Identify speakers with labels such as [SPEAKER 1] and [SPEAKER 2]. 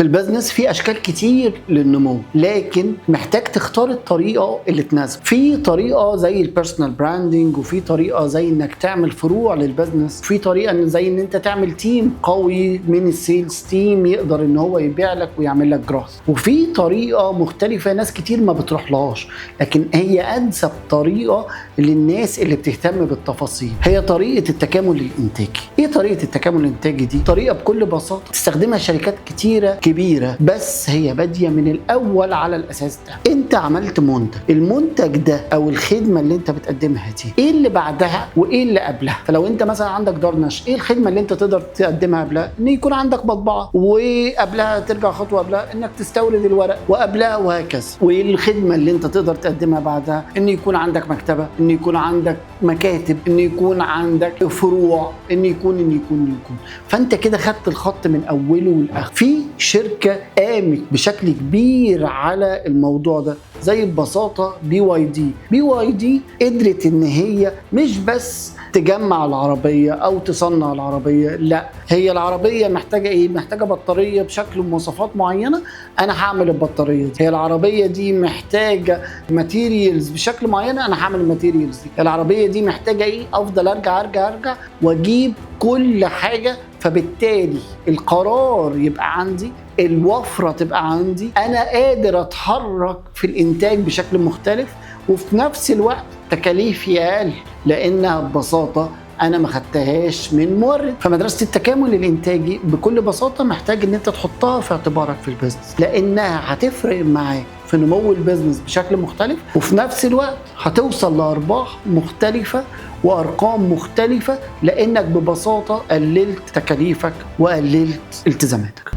[SPEAKER 1] ال business في اشكال كتير للنمو، لكن محتاج تختار الطريقة اللي تناسب. في طريقه زي ال personal branding، وفي طريقه زي انك تعمل فروع لل business، في طريقه زي ان انت تعمل team قوي من ال sales team يقدر ان هو يبيع لك ويعمل لك growth، وفي طريقه مختلفة ناس كتير ما بتروح لهاش، لكن هي انسب طريقه للناس اللي بتهتم بالتفاصيل، هي طريقه التكامل الانتاجي. ايه طريقه التكامل الانتاجي دي؟ طريقه بكل بساطة تستخدمها شركات كتيرة كبيره، بس هي باديه من الاول على الاساس ده. انت عملت منتج، المنتج ده او الخدمة اللي انت بتقدمها دي ايه اللي بعدها وايه اللي قبلها؟ فلو انت مثلا عندك دار نشر، ايه الخدمة اللي انت تقدر تقدمها قبلها؟ ان يكون عندك مطبعه، وقبلها ترجع خطوة قبلها انك تستورد الورق، وقبلها وهكذا. وايه الخدمة اللي انت تقدر تقدمها بعدها؟ ان يكون عندك مكتبه، ان يكون عندك مكاتب، ان يكون عندك فروع، ان يكون ان يكون ان يكون. فانت كده خدت الخط من اوله لاخره. في شركة قامت بشكل كبير على الموضوع ده، زي ببساطة بي واي دي. بي واي دي قدرت ان هي مش بس تجمع العربية او تصنع العربيه، لا، هي العربية محتاجه ايه؟ محتاجه بطارية بشكل ومواصفات معينه، انا هعمل البطارية دي. هي العربية دي محتاجه materials بشكل معين، انا هعمل ال materials دي. العربية دي محتاجه ايه؟ افضل ارجع ارجع ارجع واجيب كل حاجه، فبالتالي القرار يبقى عندي، الوفرة تبقى عندي، انا قادر اتحرك في الانتاج بشكل مختلف، وفي نفس الوقت تكاليفي اقل لانها ببساطة انا ما خدتهاش من مورد. فمدرسه التكامل الانتاجي بكل بساطة محتاج ان انت تحطها في اعتبارك في ال business، لانها هتفرق معاك في نمو ال business بشكل مختلف، وفي نفس الوقت هتوصل لارباح مختلفة وارقام مختلفة، لانك ببساطة قللت تكاليفك وقللت التزاماتك.